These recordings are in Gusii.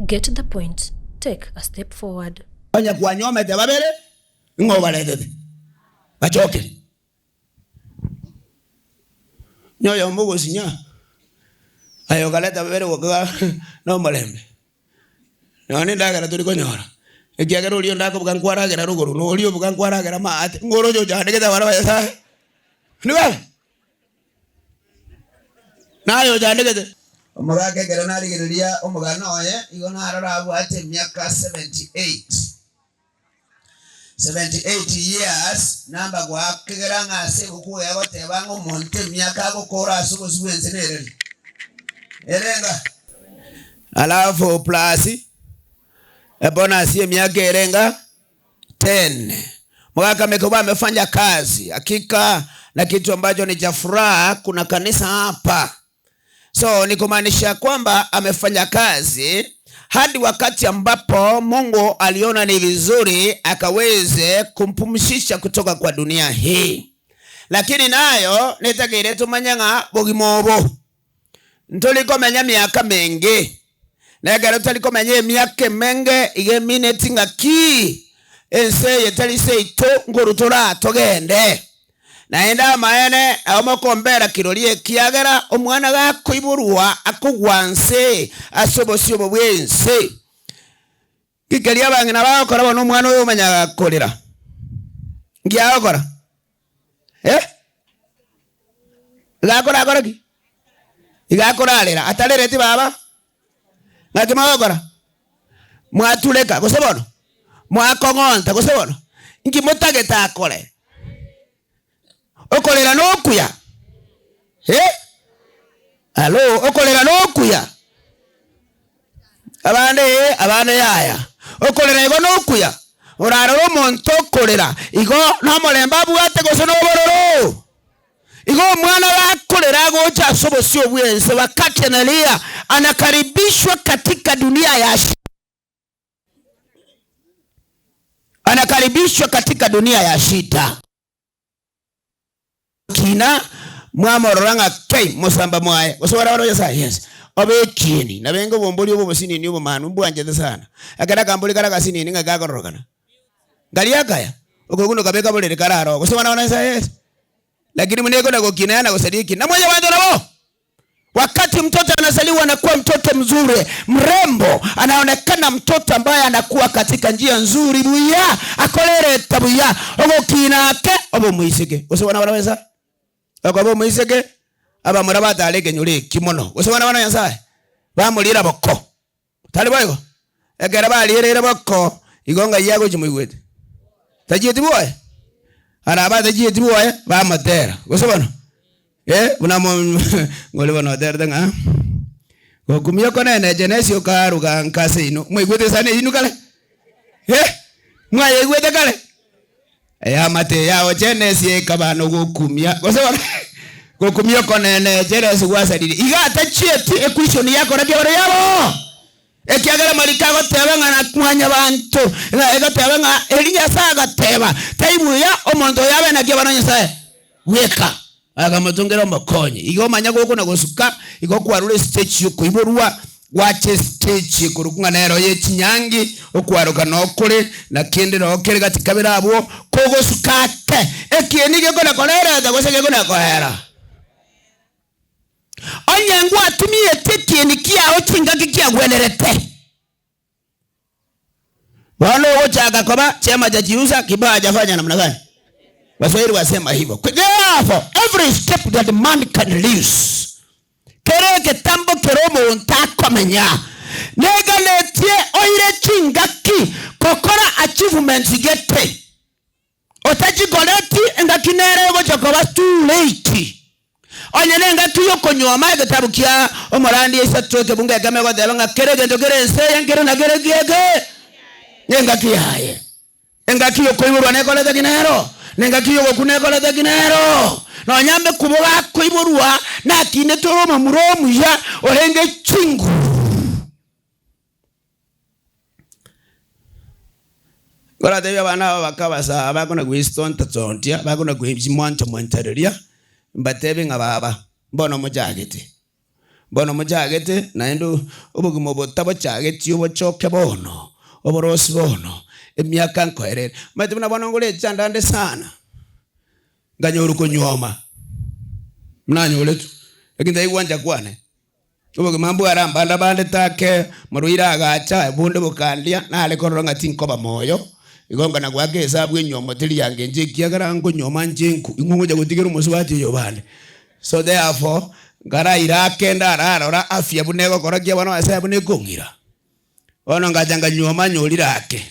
Get the point, take a step forward. Onye kwanyomete babere, ng'o obaretete? Bachokere. Onye oyomo ogosinya, aye okareta babere goka nomorembe, nonya na endagera tori konyora, ekiagera oria onde akobuga nkwaragera rogoro, na oria obuga nkwaragera maate, ng'o oroche ochandegete abana ba Nyasaye? Nigo? Naye ochandegete. Omogaka ekero narigereria omogano oye, igo narora abwate emiaka 78. 78 years namba gwakegera ng'a ase ebuku eye egoteba ng'a omonto emiaka agokora ase obosio bw'ense nereri? Erenga? Alafu plus ebonus y'emiaka erenga? 10. Mogaka Mekobwa amefanya kazi hakika, na kitu ambacho ni cha furaha, kuna kanisa hapa. So ni kumaanisha kwamba amefanya kazi hadi wakati ambapo Mungu aliona ni vizuri akaweze kumpumzisha kutoka kwa dunia hii. Lakini nayo netakeire tumanye ng'a bogima obo ntori komenya miaka menge, na ekero tari komenya emiaka emenge iga emineti ng'aki ense eye tari seito nkoru toratogende. Naende amaene, nabo mokombera kirori, ekiagera omwana gakoiborwa akogwa nse ase obosio obo bw'ense. Nki keria abang'ina bagokora bono omwana oyo omanya gakorera? Nki agokora? Eh? Iga akorakore ki? Iga akorarera, atarereti baba? Ng'aki mogokora? Mwatureka, gose bono? Mwakong'onta, gose bono? Inki motagete akore? Okorera nokuya? Eh? Alo, okorera nokuya? Abande ee, abande yaya. Okorera igo nokuya? Orarore omonto okorera, igo nomorembe abwate gose nobororo? Igo omwana gakorera agocha ase obosio bw'ense, wakati analia, anakaribishwa katika dunia ya anakaribishwa katika dunia ya shida. Kina mwamorora ng'a kei mosamba mwaye, gose barabare ba Nyasaye, yes, obe ekieni. Nabenge obombori obo obosinini obomanu mbwanchete sana. Ekero akambori kare agasinini ng'aki gakororokana? Nkaria akaya, okoigwa nokabeka borere kare aroo, gose bana ba Nyasaye, yes. Lakini buna ekona gokina yana gosaria ekina. Na mwanyabanto nabo, wakati mtoto anazaliwa anakuwa mtoto mzuri, mrembo, anaonekana mtoto ambaye anakuwa katika njia nzuri buya, akorereta buya, ogokina ake obe omoiseke. Gose bana bara ba Nyasaye? Okoba omoiseke, abamura batara ekenyoro eki mono. Gose bana bara Nyasaye? Bamoriera boko. Tari boigo? Ekero bariereire boko, igo ng'ai agochia moigwete? Tachieti bwoye? Arabe atachieti bwoye, bamotera. Gose bono? Eh, buna mo ng'ori bono oterete ng'a, gokumia okonene Jenesi okaruga nka ase inwe. Mwaigwete esani eyio inwe kare? Eh, mwayeigwete kare? Eamate yao Jenesi ekaba nogokumia, gose bono gokumia okonene Jenesi gwasarire. Iga atachieti equation yakora ki abare yabo? Ekiagera amariko agoteba ng'a na mwanyabanto, ng'a egoteba ng'a eri Nyasae agateba, tai buya omonto oyo abe naki abana Nyasae bweka. Akamotongera omokonyi. Igo omanya gokona gosuka, igo kwarure estage yokoiborwa, gwacha estage ekorokwa ng'a nero ye chinyangi, okwaroka nokore, na kende noo kere gati kabere abwo, kogosuka ake, ekieni gekona korereta gose gekona koera. Onye ngwatumiete ekieni kiao chingaki kiagwenerete. Bono ogochaka koba chema cha chiusa kibao hajafanya namna gani? Waswahili wasema hivyo. Therefore, every step that man can lose, kera egetambo kera omonto akomenya neganetie oire chingaki gokora achievements gete. Otachikoreti, engaki nere egocha koba too late. Onye nengaki y'okonyuoma, egetabu kia Omorandia isato ekebungo ekemo egoteba ng'a kera egento kere ense eye nkere na kere kieke nengaki yaye. Engaki y'okoiborwa nekorete ki nero? Nengaki y'ogokwa nekorete ki nero? Nonya mbekubo gakoiborwa nakinetwe ore omomura omuya orenge chinguru. Nkoratebie abana aba bake abasaa bakona gweistonta-tontia, bakona kwechimwancha-mwanchareria, mbatebie ng'a baba, mbono mochagete. Bono mochagete, naende obogima obo tabochageti obochoke bono, oborosi bono, emiaka nkoerere. Omanyete buna bono ngore echandande sana, nkanyorwa konyuoma, buna nanyoretwe, lakini tari gwancha kwane. Obogima mbware ambanda bandete ake, morwaire agacha, bonde bokandia, nare korora ng'a tinkoba moyo, igo nkana goaka esabu enyuomo teri yangencho ekiagera nkonyuoma nche nku, ing'o ngocha gotigera omosubati oyo bande. So therefore, nkaraira ake ndararora afya buna egokora ki abana ba Nyasaye buna ekong'ira. Bono ngacha nkanyuoma nyorire ake,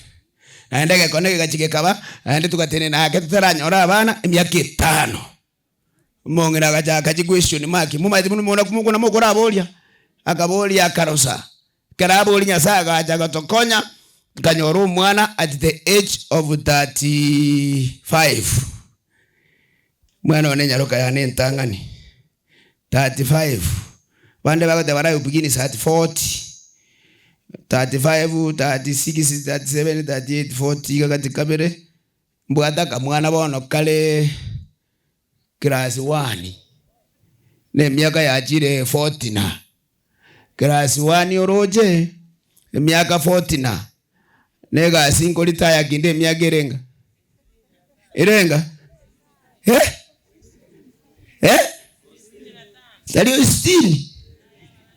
naende egekone gegachia gekaba, naende togatenena ake totaranyora abana emiaka etano. Omong'ina agachaka chiquestion mark, momanyete buna omong'ina mokona mokoraboria? Akaboria akarosa, ekero aboria Nyasaye agacha gotokonya, nkanyora omwana at the age of 35. Omwana one enyaroka yane entang'ani, 35, abande bagoteba life begins at 40, 35, 36, 37, 38, 40 iga gati kabere. Mbwate akamwana bono kare class one, na emiaka yachire forty na. Class one oroche, emiaka forty na, na egasi nkoritaya kinde emiaka erenga? Erenga? Eh? Eh? Tari sitini?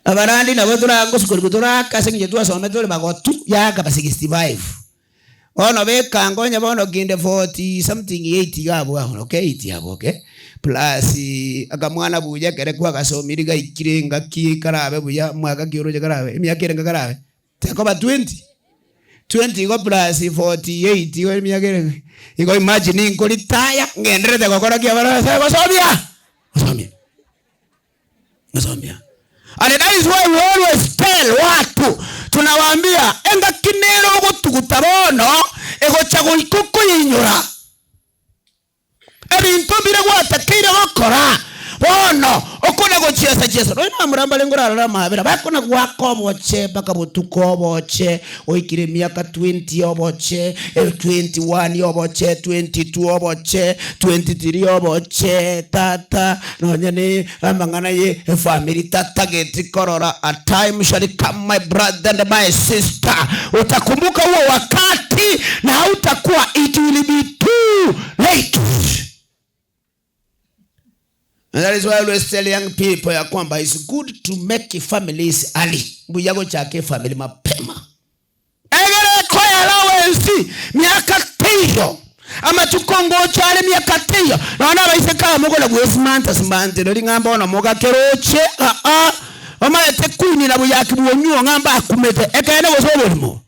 Abarandi nabo toragosukorigwa torake ase eng'encho twasomete ore bagotu, yakaba 65. Bono beka nkonye bono kinde 40 something 8 iga abwo abwo okay 8 abwo okay plus akamwana buya ekere kwagasomiri gaikire engaki karabe buya mwaka ki oroche karabe emiaka ere enga karabe? Tekoba 20? 20 igo plus 48 igo emiaka ere enga? Igo imagine nkoritaya ng'enderete gokora ki abana ba Nyasaye gosomia gosomia. Gosomia. And that is why we always tell watu, tunawaambia engaki nere ogotuguta bono egocha goika okoyinyora. Ebinto mbire gwatakeire gokora bono okona gochiesa chiesa. Nonya namura mbare nkorarora amabera bakona goaka oboche mpaka botuko oboche oikire emiaka 20 oboche, 21 oboche, 22 oboche, 23 oboche tata Nonya ne amang'ana ye efamiri tatageti korora a time shall come my brother and my sister utakumbuka huo wakati na hautakuwa it will be too late. And that is why I always tell young people ya kwamba it's good to make families early. Mbuya gochaka efamily mapema. Egere ekoe allowance miaka teiyo, amatuko ngocha are miaka teiyo, nonya na abaiseke aba mogora bwesimanta simante nori ng'a mbono mogakeroche aa, omanyete queen na buyaki bwonyuo ng'a mbakumete, ekeene gose oborimo?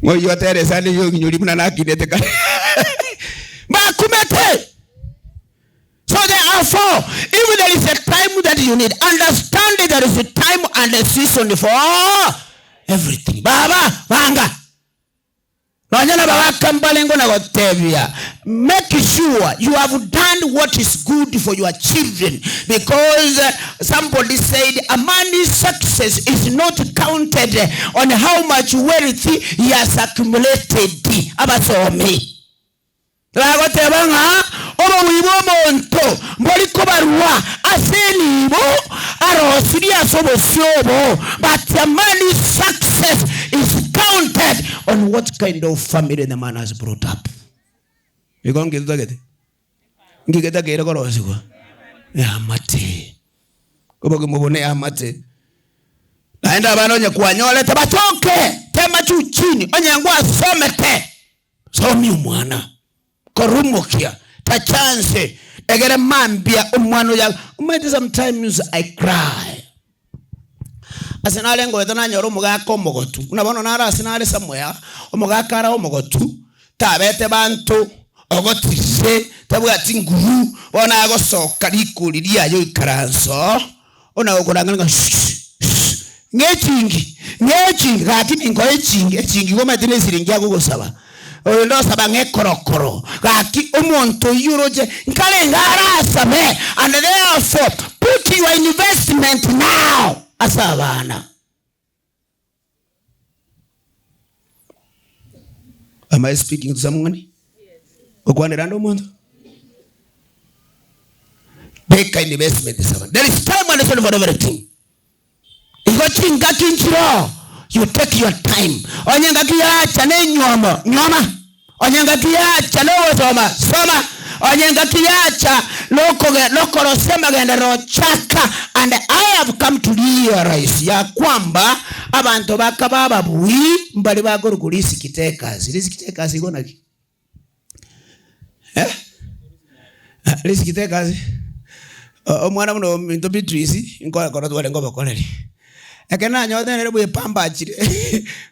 Ng'oyio otere esani ya oginyori buna nakinete kare mbakumete. So therefore, if there is a time that you need, understand there is a time and a season for everything. Baba, banga. Nonya na babaka mbarengo na gotebia, make sure you have done what is good for your children because somebody said a man's success is not counted on how much wealth he has accumulated. Abasomi. Bagoteba ng'a obobui bw'omonto mbori kobarwa ase enibo arosirie ase obosio obo, but a man's success is counted on what kind of family the man has brought up. Igo nki totagete? Nki getakeire korosigwa? Eamate. Obogima obo neamate. Naende abana onye kwanyorete bachoke, tema juu chini, onye ngwasomete. Somia omwana korumokia ta chance egere mambia omwana oyo omanyete sometimes I cry ase nare ngoeta nanyora omogaka omogotu buna bono nare ase nare somewhere omogaka are omogotu tabete banto ogotire tabwati nguru bono agosoka rikori riaye oikaransa oo ona gokorang'ana ng'a Ng'a echingi, ng'a echingi, gaki ninkoe echingi, echingi igo omanyete na esiringi agogosaba. Oyo onde osaba ng'a ekorokoro, gaki omonto oyio oroche nkarenge arasabe and therefore put your investment now ase abana. Am I speaking to someone? Gokwanera ande omonto? Beka investment saba. There is time and season for everything. Igo chingaki nchiroo, you take your time. Onye engaki yacha na enywomo, nywoma. Onye engaki yacha na ogosoma, soma. Onye engaki yacha na okoge na okorosia amagenderero, chaka. And I have come to realize ya kwamba abanto bakaba ababui mbare bakorokwa risk takers. Risk takers igo naki? Eh? Risk takers, omwana buna ominto Beatrice, nkore tware nkobokoreri. Ekero nanyorete nere bwepambachire,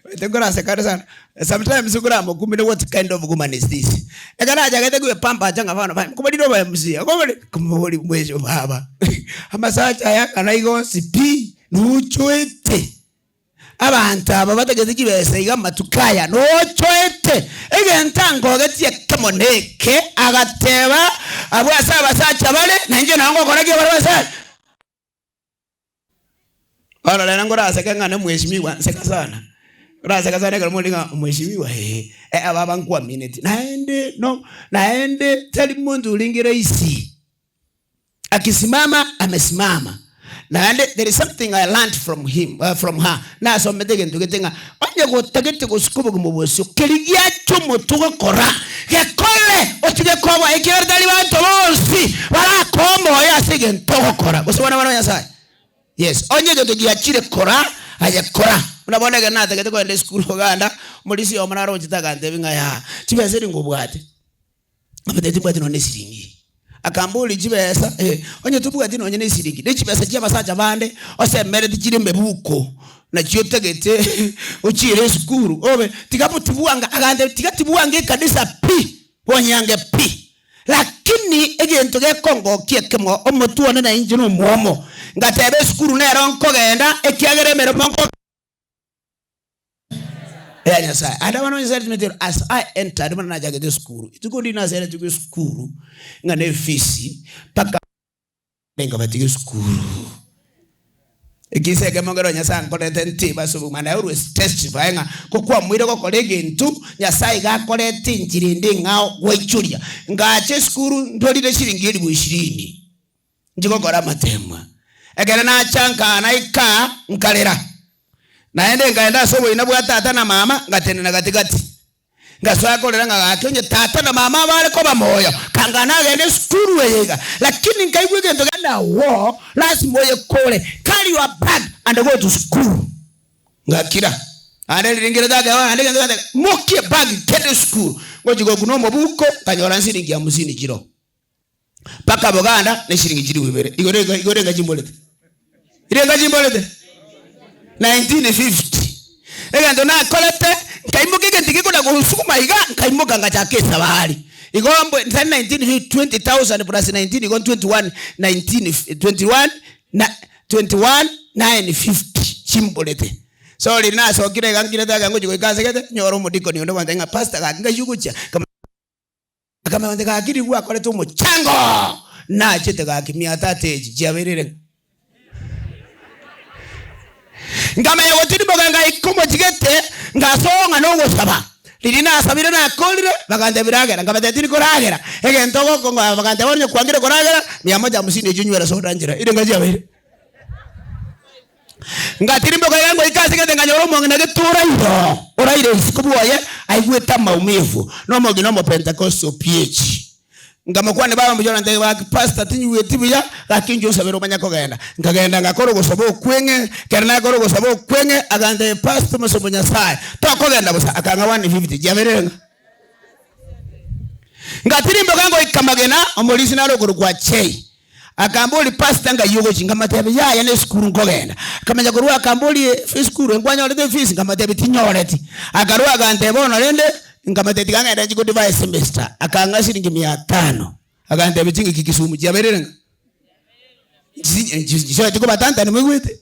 omanyete nkoraseka ande sana, sometimes nkoramokumia what kind of woman is this? Ekero nachagete kwepambacha ng'a bono nkoborire obo MC, okobori, nkomoboria mweso baba, amasacha aya ang'ana iga onsi pi, nochoete. Abanto aba batagete chibesa iga amatuko aya nochoete egento angogetie ekemo neke, agateba, Abwo ase abasacha bare, na inche nao ngokora ki abare abasacha? Bono rero nkoraseke ng'a nemweshimiwa, nseka sana, nkoraseka sana ekero more ng'a omweshimiwa ee, ababa nkoamineti, naende no naende tari monto orenge rahisi. Akisimama amesimama. Naende there is something I learnt from him, from her, nasomete egento gete ng'a onye gotagete gosika obogima bosio, keria giacha omotwe gokora, gekore otige koboa, ekiagera tari banto bonsi barakoe omoyo ase egento ogokora. Gose bono abana ba Nyasaye? Yes, onye egento giachire kora, aye kora. Buna bono ekero natagete kogenda esukuru Uganda, omorisia oyomo narochete agantebia ng'a yaa, chibesa eri ngobwate. Nkamotebia timbwati nonya nesiringi. Akamboria chibesa, eh, onye tobwati nonya nesiringi, ne chibesa chia abasacha bande osemereti chire emebuko, nachio otagete ochiere esukuru obe, tiga tibwanga, agantebia tiga tibwanga ekanisa pi, bonyange pi. Lakini egento gekongokia ekemo, omotwe one na inche nomwomo, ngateba esukuru nero nkogenda, ekiagera emeremo nko. Ya Nyasaye. Ande abana ba Nyasaye ritimeti as I entered buna nachagete esukuru, rituko riria naseretigwe esukuru ng'a ne efisi mpaka nkabatiga esukuru. Ekisa ekemo nkero Nyasaye ankorete ntibe ase obogima and I always testify ng'a ko kwamoire gokora egento, Nyasaye iga akorete enchera ende eng'ao gwaichoria. Ngacha esukuru ntwarire shilingi elifu ishirini. Inche gokora amateemwa. Ekero nacha nkaa naika, nkarera. Naende nkaenda ase oboina bwa tata na mama, ngatenena gati-gati. Ngasoa korera ng'a gaki onye tata na mama bare koba moyo, kanga nagenda esukuru eye iga. Lakini nkaigwa egento gende agwo, lasima oyekore, carry your bag and go to school. Ngakira. Naende riria nkerete akeba naende egento gende, mokia ebag genda esukuru. Ngochia gokuna omobuko, nkanyora nsiringi hamsini chiroo. Mpaka Buganda ne shilingi chilifu ibere. Igoro iga igoro enga chimborete. Ire enga chimborete 1950. Egento nakorete nkaimoka egento gekona gosukuma iga nkaimoka ngachaka esabari. Igo mbwe tari 1950 20,000 plus 19 igo 21 19 21 na 21 950 chimborete. So riria nasokire iga nkirete iga ngochia goika asegete nyore omodikoni onde ogontebia ng'a pastor gaki ng'ai ogochia? Akamanya onde gaki riria gwakorete omochango, nachete gaki mia tata echi chiabeire Nkamanya gotirimboka ngaika omochigete, ngasoa ng'a nogosaba. Riria nasabire nakorire, bagantebia ragera, nkabatebia tindi koragera, egento ogokongoa bagantebia onye kwangire koragera, mia moja hamsini echio onywere soda nchera. Ere enga chiabeire. Ngatirimboka iga ngoika ase egete nkanyora omong'ina gete oraire oo, oraire isiko bwoye, aigwete amaumivu, na omong'ina omopentekosti o PH. Nkamokwania baba mbuya orantebie gaki pastor tinyigweti buya, gaki inchuo nsabere omanye kogenda. Nkagenda ngakora ogosaba okweng'e, ekero nakora ogosaba okweng'e, agantebia pastor omosomba o Nyasaye, tokogenda bosa, akang'a 150 chiabeire ng'a. Ngatirimboka ngoika magena, omorisia nare okorokwa Achei. Akamboria, Pastor, ngai ogochia? Nkamotebia, Yaya, nesukuru nkogenda. Akamanya korwa akamboria, Esukuru nkwanyorete efees? Nkamotebia, Tinyoreti. Akarwa agantebia, Bono rende, nkamotebia, Tiga ngende nchie kodivaa esemester. Akang'a shilingi mia tano. Agantebia, Chingaki Kisumu chiabereire ng'a? Nchisoeti kobatantani moigwete?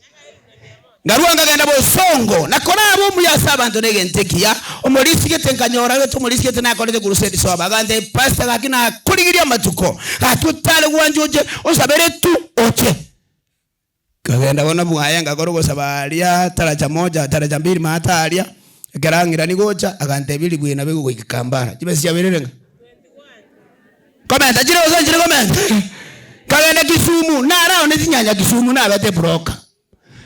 Nkarua nkagenda bosongo, na koraba omuya ase abanto negento ekiya. Omorisia gete nkanyora gete omorisia gete nakorete crusade sobo. Agantebia, Pastor gaki nakorigirie amatuko, gaki otare gwancha oche onsabere tu oche. Nkagenda bono bwaye ngakora ogosaba aria taracha moja taracha mbili maate aria, ekero ang'irani gocha agantebia ribwe nabo egogoika Kampala. Chibesa chiaberire ng'a? Komenta chire gose nchire komenta? Nkagenda Kisumu. Kisumu, narao ne chinyanya Kisumu nabete ebroka.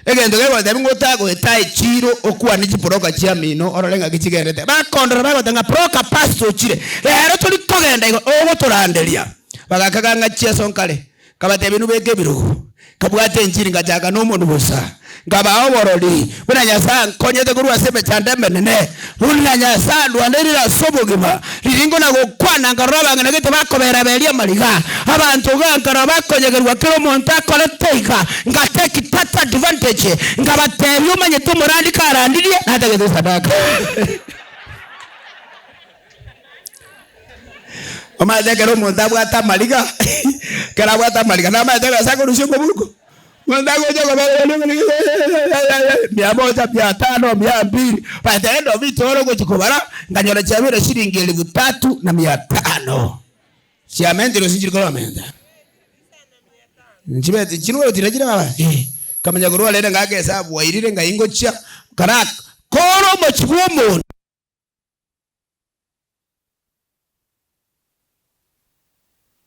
Egento kegotebi ng'a otagoeta echiiro okwane chibroka chiamino orore ng'aki chigenderete. Bakondora bagoteba ng'a broka pastor ochire, rero tori kogenda igo ogotoranderia. Bagakaga ng'a chiaso nkare, nkabatebia inwe beka ebirogo. Nkabwata enchiri ngachaka nomonwe bosa, nkabaa oborori buna Nyasae ankonyete korwa ase emechando emenene, buna Nyasae andwanereire ase obogima. Riria nkona gokwana nkarora abang'ina gete bakobera-beria amariga, abanto iga nkarora bakonyegerwa kera omonto akorete iga, nga take that advantage, nkabatebia omanyete omorandi karandirie natagete esadaka. Omanyete ekero omonto abwate amariga, ekero abwate amariga namanyete ebesa akorusia omobuko, omonto agocha kobereria mia moja, mia tano, mia mbili, by the end of it all ogochi kobara, nkanyora chiabeire shilingi elifu tatu na mia tano. Chiamentire gose nchiri koromenta? Nchibete chirwe chire chire baba eh, nkamanya korwa rende ngaka esabu bwairire ng'ai ngochia, kara kore omochie bwa omonto.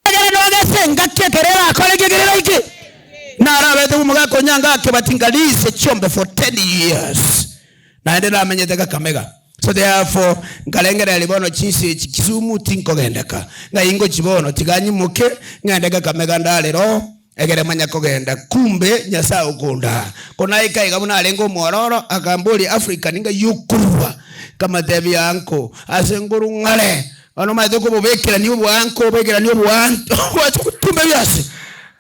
Ekero nogese engaki ekero erakore ki ekero eraike? Narabete omogaka onyanga akebati nkarise chiombe for 10 years naende namenyete Kakamega so therefore nkarengereria bono chinse echi Kisumu tinkogendeka ng'ai ngochi bono tiga nyimoke ng'ende Kakamega ndarere oo egere manya kogenda kumbe Nyasaye okondaa ko naika iga buna arenge omwororo akamboria African ng'ai okorua nkamotebia uncle ase nkorwa ng'are Bono omanyete okobobekerania oboanko, obekeranie oboanto, gwacha gotumba ebiase.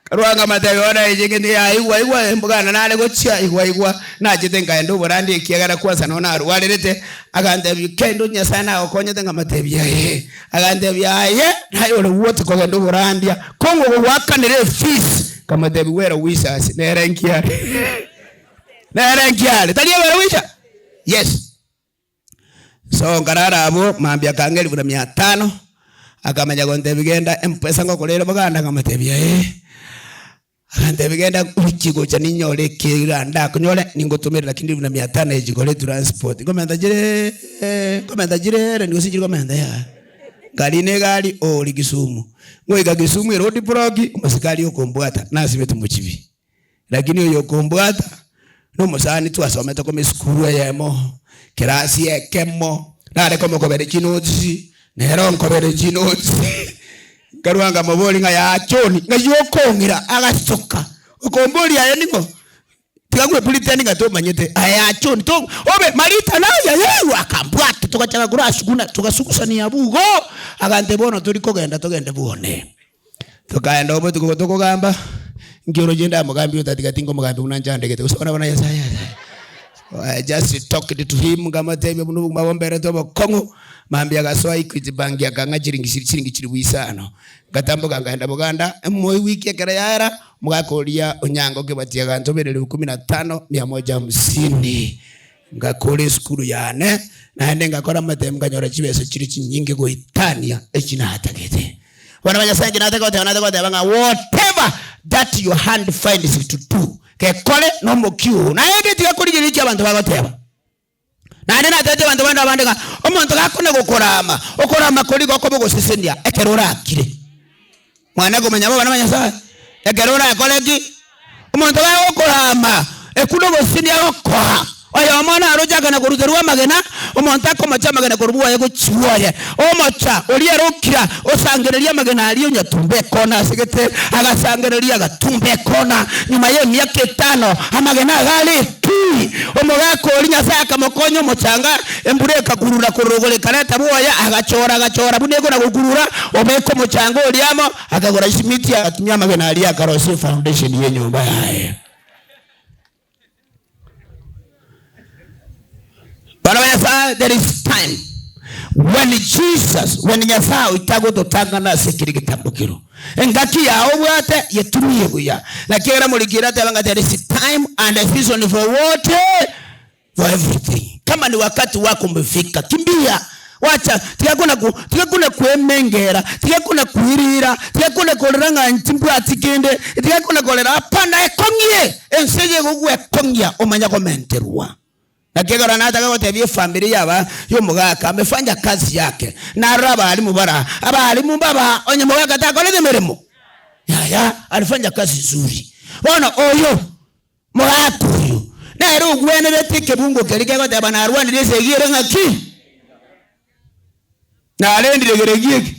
Karwanga amatebe bono eche egento ya igwa igwa embogana nare gochia igwa igwa, nachete nkaenda oborandi ekiagera kwansa noo narwarerete, agantebia kende onye Nyasaye nagokonyete nkamotebia ee, agantebia aye naye ore wote kogenda oborandia, kong'o ogogoakanera efees, nkamotebia wera wisasi nere nkiare nere nkiare tari ewera wisasi yes. So nkarara abwo, mambia akang'a elifu na mia tano, akamanya gontebia genda mpesa ngokorere boganda, nkamotebia ee. Agantebia genda wiki gocha ninyore ekera ndakonyore ningotomere lakini elifu na mia tano echi kore transport. Nkomenta chire nkomenta chire gose nchiri komenta yaya. Nkarina egari oria Kisumu, ngoika Kisumu eroad block, omosikari okombwata nasibete mochibi. Lakini oyo okombwata nomosani twasomete koma esukuru eyemo, kerasi ekemo, nare komokobera chinotes, nere onkobere chinotes. Nkarua nkamoboria ng'a yaa John, ng'ai okong'ira? Agasoka, okomboria aye ning'o? Tiga gwe pretend ng'a tomanyete, aye yaa John to obe Marita naye yee akambwata togachaka korasuguna togasugusania abwo igo, agantebia bono tori kogenda togende bwone. Tokaenda obotuko tokogamba, inki oroche ndamogambie otatiga tinkomogambia buna nchandegete, gose bono buna Nyasaye aye. I just talked to him nkamotebia buna obogima bomberete obokong'u, mambia agasoa Equity Bank akang'a chiringi chiri chiringi chilifu isano. Ngatamboka nkaenda Buganda, emo ewiki ekero yaera, omogaka oria Onyango Kibati agantomera elifu kumi na tano mia moja hamsini. Ngakora esukuru yane, naende ngakora amatemu nkanyora chibesa chire chinyinge goetania echi natagete. Bono ba Nyasae inche nataka goteba nataka goteba ng'a whatever that your hand finds to do, gekore nomokia oo. Naende tiga korigereria eki abanto bagoteba. Naende natebetie abanto bande abande ng'a omonto gakona gokorama, okorama koria gokoba ogosesenia ekero orakire. Mwana komanya abana ba Nyasae, ekero orakore ki? Omonto gagokorama, ekwo nogosesenia agokoa. Oyomo naroche akana koruterwa amagena, omonto akomocha amagena korwa bwoye gochia bwoye. Omocha oria ere okira, osangereria amagena aria onyatumba ekona ase gete, agasangereria agatumba ekona. Nyuma y'emiaka etano amagena iga are eki. Omogaka oria Nyasae akamokonya omochanga, embura ekakurura korwa rogoro ekareta bwoye, agachora agachora buna ekona gokurura, obeka omochanga oria amo, Akagora esimiti, agatumia amagena aria akarosia efoundation y'enyomba yaye. Bana ba Nyasaye, there is time when Jesus, when Nyasaye oito agototang'ana ase kera egetambokero. Engaki yao obwate, yetumie buya. Naki ekero amorikire ateba ng'a there is time and a season for what? For everything. Kama ni wakati wako umefika, kimbia. Wacha tiga kona ku tiga kona kwemengera, tiga kona kwirira, tiga kona korera ng'a inche mbwati kende, tiga kona korera hapana ekong'ie ense eye egogwekong'ia omanye komenterwa. Naki ekero nataka gotebia efamiri yaba yomogaka amefanya kazi yake, narora abalimu bara, abalimu mbaba onye mogaka takorete emeremo. Yaya, alifanya kazi nzuri. Bono oyo mogaka oyo nere ogwenerete ekebungo keria kegoteba narwanire esegi ere ng'aki? Narendire kereki eke?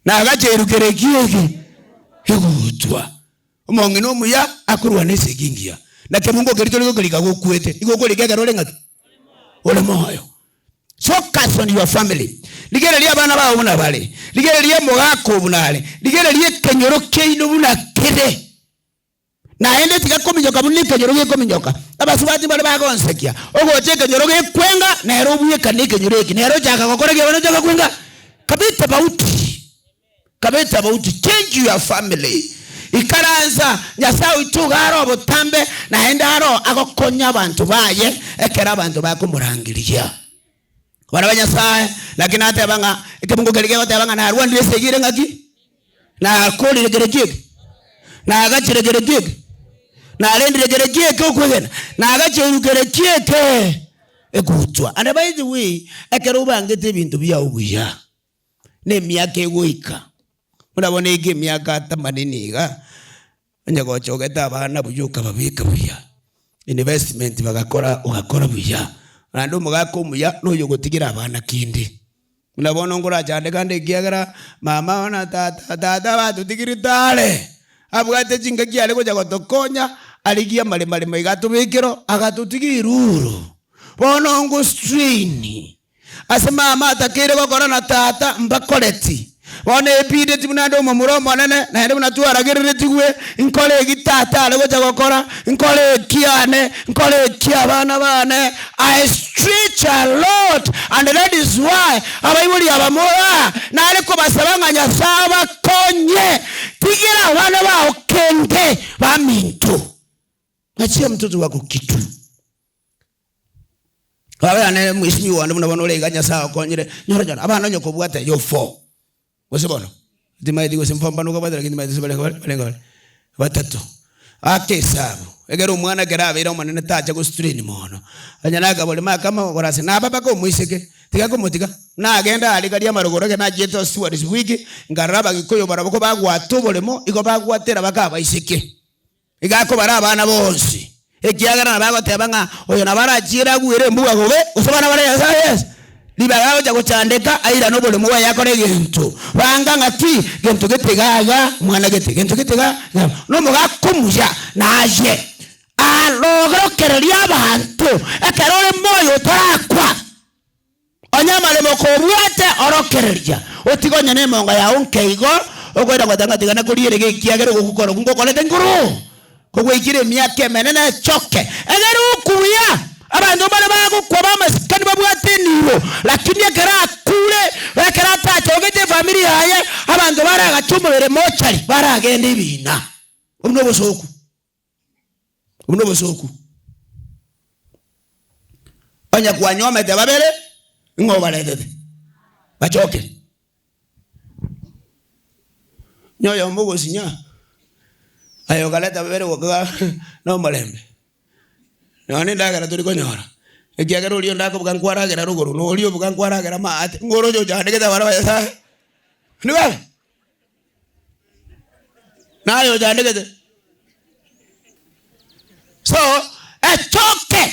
Nagacheirwe kereki eke? Egutwa. Omong'ina omuya akorwana esegi engiya, na kebungo keria tori gokerika gokwete, igo okorika ekero ore ng'aki? Ore moyo. Focus on your family. Rigereria abana bao buna bare, rigereria omogaka oo buna are, rigereria ekenyoro kiaino buna kere. Naende tiga kominyoka buna ekenyoro gekominyoka. Abasubati mbare bagonsekia, ogocha ekenyoro gekwenga, nere obwekane ekenyoro eke, nere ochaka gokora ki abana ochaka kwenga. Kabe tofauti. Kabe tofauti. Change your family. Ikaransa, Nyasae oito iga are obotambe, naende aro agokonya abanto baye ekero abanto bakomorangeria. Abana ba Nyasae, lakini nateba ng'a ekebungo keria kegoteba ng'a narwanire esegi ere ng'aki? Nakorire kere ki eke? Nagachire kere ki eke? Narendire kere ki eke okwegena? Nagacheirwe kere ki eke? Egutwa. And by the way, ekero obangete ebinto biao buya, na emiaka egoika, buna bono eke emiaka themanini iga, onye gochogete abana buya okababeka buya, investment bagakora ogakora buya, naende omogaka omuya noyo ogotigera abana kende. Buna bono nkorachandeka ande ekiagera mama na tata, tata batotigerete are, abwate chingaki are gocha gotokonya, arigie amaremo aremo iga atobekero, agatotiga eruru. Bono ngo strain. Ase mama atakeire gokora na tata mbakoreti. Bono ebideti buna nde omomura omonene, naende buna twaragereretigwe, nkore eki tata are gocha gokora, nkore ekiane, nkore ekiabana bane. I stretch a lot and that is why abaibori aba moraa nare kobasaba ng'a Nyasae abakonye. Tigera abana bao kende baminto. Achia mtoto wako kitu. Baba yane mheshimiwa one buna bono ore iga Nyasae agokonyire, nyora nyora abana onye kobwate yo four, gose bono? Timaeti gose mfambano okabwate lakini timaeti gose barenge bare barenge bare batato. Aka esabu, ekero omwana ekero abeire omonene tacha go strain mono, onye nakaborema akama gokora ase naba mpaka omoiseke, tiga komotiga, nagenda aria karia amarogoro ekero nachiete ase stewards week, nkarora abagikuyu barabwo kobagwata oboremo, igo bagwatera baka abaiseke. Iga akobara abana bonsi, ekiagera nabo agoteba ng'a oyo nabo arachiere agwere embuga bobe, gose abana bare Nyasae Yeso. Ribaga agocha gochandeka airane oboremo bwaye akore egento. Banga ng'aki? Gento gete iga iga, mwana gete, gento gete iga iga. Nomogaka omuya naye arorokererie abanto ekero ore moyo otarakwa. Onye amaremo kobwate, orokereria, otige onye nemonga yao nke igo, okoira goteba ng'a tiga nakoriere iga ekiagera ogokora okwo ngokorete nkoro. Kogwaikire emiaka emenene echoke, egere okwe buya. Abanto mbare bagokwa b'amasikani babwate enibo, lakini ekero akure, ekero atachogete efamiri yaye, abanto baragache omobere mochari, baragende ebina. Obwo nobosooku. Obwo nobosooku. Onye kwanyuomete babere, ng'o obaretete? Bachoke. Onye oyomo ogosinya, aye okareta babere goka nomorembe, nonya na endagera tori konyora, ekiagera oria onde akobuga nkwaragera rogoro, na oria obuga nkwaragera maate, ng'o oroche ochandegete abana ba Nyasaye? Nigo? Naye ochandegete. So, echoke,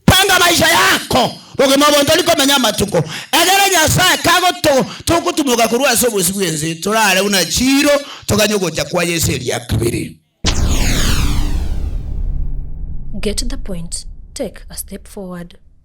panga maisha yako, bogima obo ntori komenya amatuko, egere Nyasaye kagoto togotumoka korwa ase obosio bw'ense, torare buna chiiro, toganye ogocha kwa Yeso eria kabere. Get the point, take a step forward.